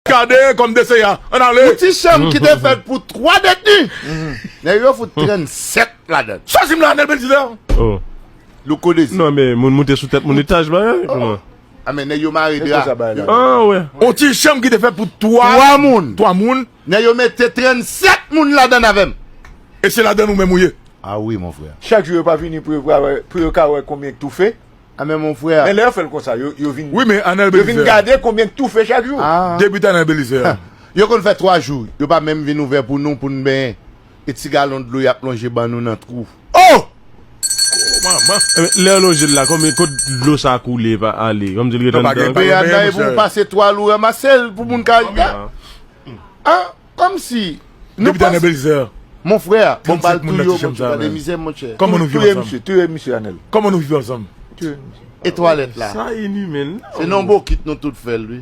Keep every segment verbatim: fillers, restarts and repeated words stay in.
Gade kòm desè a. Ann ale. Yon ti chanm ki te fèt pou twa detni. Nèg yo fout trannsèt ladan. Chwazi m la, Anèl Belizaire. Oh. Louko Dezi. Non, men moun moute sou tèt moun etaj bagay. Kòman? A, men nèg yo mare dra. Ah, wè. Yon ti chanm ki te fèt pou twa, twa moun. Twa moun. Nèg yo mete trannsèt moun ladan avè m. E se ladan nou menm ou ye. Ah wi, mon frè. Chak jou yo pa vini pou yo ka wè, pou yo ka wè konbyen k toufe. A, men mon frè. Men lè yo fè l konsa, yo, yo vin, wi, men Anèl Belizaire, yo vin gade konbyen k toufe chak jou. Ah. Depite Anèl Belizaire. Yo konn fè twa jou, yo pa menm vin ouvè pou nou, pou n benyen. E ti galon dlo y ap lonje ban nou nan twou. Oh! Manman. Eh, lè yo lonje l la, konbyen, kot dlo sa koule, pa ale? Kòmsi l ret anndan. Papa gen, papa gen, e pou w pase twal ou ranmase l pou moun ka. Ah. Ah, kòmsi. Depite Anèl Belizaire. Mon frè, bon, bal touye w, mon frè, de mizè, monchè. Kòman nou viv ansanm? Touye misye, touye misye, Anèl. Kòman nou viv ansanm? Touye misye. E twalèt la. Sa inimen, non. Se nan bokit nou tout fè l, wi.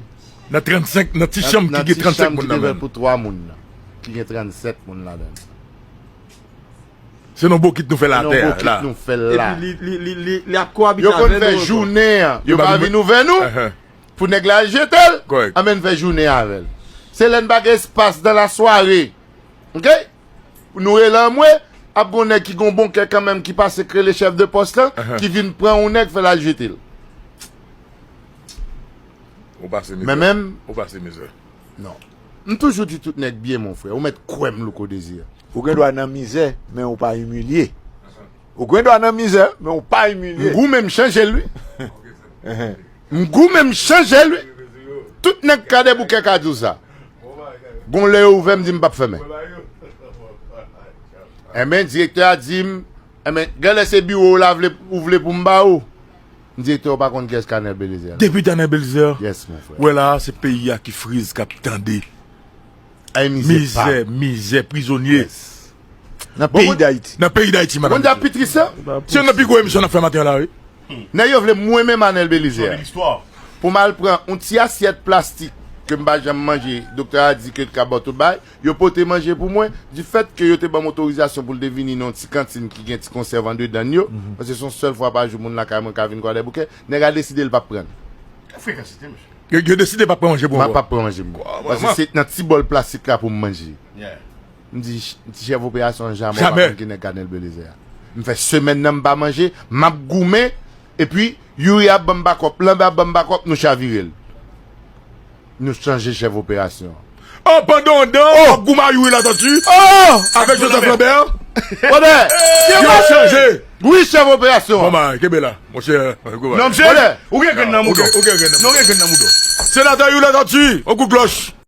Nan trannsenk, nan ti chanm ki gen trannsenk moun nan, pou twa moun nan. Ki gen trannsèt moun ladan. Se nan bokit nou fè l atè a, la. Se nan bokit nou fè l la. Epi li, li, li, li, li ap koabite avè nou ankò. Yo konn fè jounen an. Yo pa vin ouvè nou. Pou nèg la al jete l, anben n fè jounen avè l. Se lè n pa gen espas nan lasware. Oke? Nou rele anmwe, ap gon nèg ki gon bon kè kanmenm ki pase k rele chèf de pòs lan, ki vin pran yon nèg fè l al jete l. Ou pase mizè. Men menm. Ou pase mizè. Non. M toujou di tout nèg byen, mon frè. Ou mèt kwè m, Louko Dezi. Ou gen dwa nan mizè, men ou pa imilye. Ou gen dwa nan mizè, men ou pa imilye. M goumen, m chanje l, wi. M goumen, m chanje l, wi. Tout nèg Kwadèboukè ka di w sa. Gon lè yo ouvè, m di m p ap fèmen. Enben, direktè a di m, enben, genlè se biwo w la vle, ou vle pou m ba ou. M di, direktè, ou pa konn kiyès k Anèl Belizaire. Depite Anèl Belizaire. Yes, mon frè. Wè la, se peyi a ki friz, k ap tande. Ay, mizè, mizè, prizonye. Nan peyi Dayiti. Nan peyi Dayiti, madanm. Moun di ap pi tris, sa. Se youn nan pi gwo emisyon n ap fè maten an la, wi. Nèg yo vle mwen menm Anèl Belizaire. Pou m al pran yon ti asyèt plastik ke m pa janm manje, doktè a di ke l ka ba w tout bagay, yo pote manje pou mwen, di fèt ke yo te ban m otorizasyon pou l te vini nan yon ti kantin ki gen ti konsèv andedan l yo, paske se yon sèl fwa pa jou moun lakay mwen ka vin Kwadèboukè, nèg la deside l p ap pran l. Kèl frekansite, mesye. Yo, yo deside p ap pran manje pou ou ankò. M p ap pran manje pou mwen. Paske se nan ti bòl plastik la pou m manje. M di, m di chèf operasyon an, jamè w pa konn ki nèg Anèl Belizaire a. M fè semèn nan m pa manje, m ap goumen, epi Youri ap ban m bakòp, Lanbè ap ban m bakòp, nou chavire l. Nou chanje chèf operasyon an. Oh, pandan w dan, w ap goumen a Youri Latortue? Oh! Avèk Joseph Lambert? Lambert! Yo chanje! Wi, chèf operasyon an. Bon, ba, kenbe la, monchè. Non, monchè, ou gen grenn nan mouda w. Ou gen grenn nan mouda w. Senatè Youri Latortue, on kout klòch.